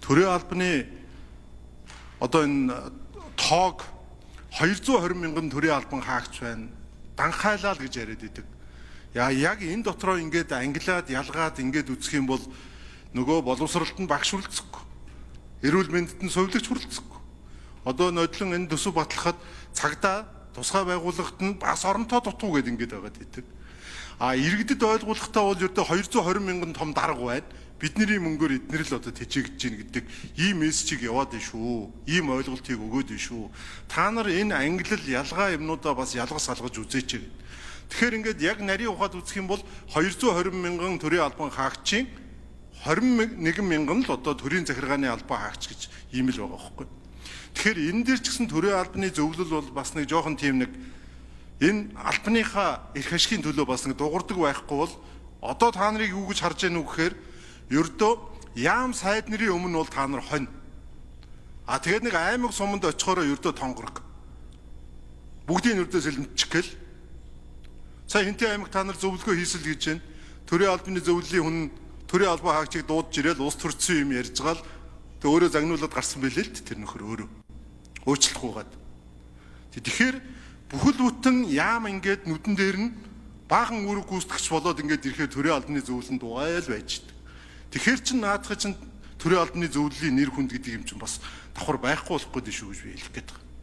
Төрийн албаны одоо энэ тоог 220 мянган төрийн албан хаагч байна. Данхайлаа л гэж яриад идэг. Яа, яг энэ дотроо ингээд ангилаад ялгаад ингээд үзэх юм бол нөгөө боловсролд нь багш хүрэлцэхгүй. Эрүүл мэндэд нь сувилагч хүрэлцэхгүй. Одоо нодлон энэ төсөв батлахад цагдаа тусгай байгууллагт нь бас оронтоо дутуу гэд ингээд байгаад идэг. А иргэдэд ойлгуулахдаа бол ердөө 220 мянган том дарга байна. Бидний мөнгөөр эднэр л одоо тэжээгдэж гин гэдэг ийм мессежийг яваад байна шүү. Ийм ойлголтыг өгөөд байна шүү. Та нар энэ ангилал ялгаа юмнуудаа бас ялгаж салгаж үзээч гэд. Тэгэхээр ингээд яг нарийн ухаад үзэх юм бол 220 мянган төрийн албан хаагчийн 21 мянган л одоо төрийн захиргааны албан хаагч гэж ийм л байгаа байхгүй. Тэгэхээр энэ дээр ч гэсэн төрийн албаны зөвлөл бол бас нэг жоохон тийм нэг энэ албаныхаа эрх ашигын төлөө бас нэг дуурдаг байхгүй бол одоо та нарыг юу гэж харж яах вэ гэхээр ердөө яам сайд нарын өмнө бол та нар хонь. А тэгээд нэг аймаг суманд очихороо ердөө тонгорог. Бүгдийн ердөө сэлэмчих гэл. Сая хинтээ аймаг та нар зөвлөгөө хийсэл гэж байна. Төрийн албаны зөвлөлийн хүн төрийн албан хаагчийг дуудаж ирээл улс төрсөн юм ярьж байгаа л тэг өөрөө загнуулаад гарсан байлээ л тэр нөхөр өөрөө. Уучлахгүйгээд. Тэгэхээр бүхэл бүтэн яам ингээд нүдэн дээр нь баахан үүрэг гүйцэтгэгч болоод ингээд ирэхээр төрийн албаны зөвлөнд дугайл байж идэг. Тэгэхээр чин наадах чин төрийн албаны зөвлөлийн нэр хүнд гэдэг юм чинь бас давхар байхгүй болох гэдэг шүү гэж би хэлэх гээд байгаа.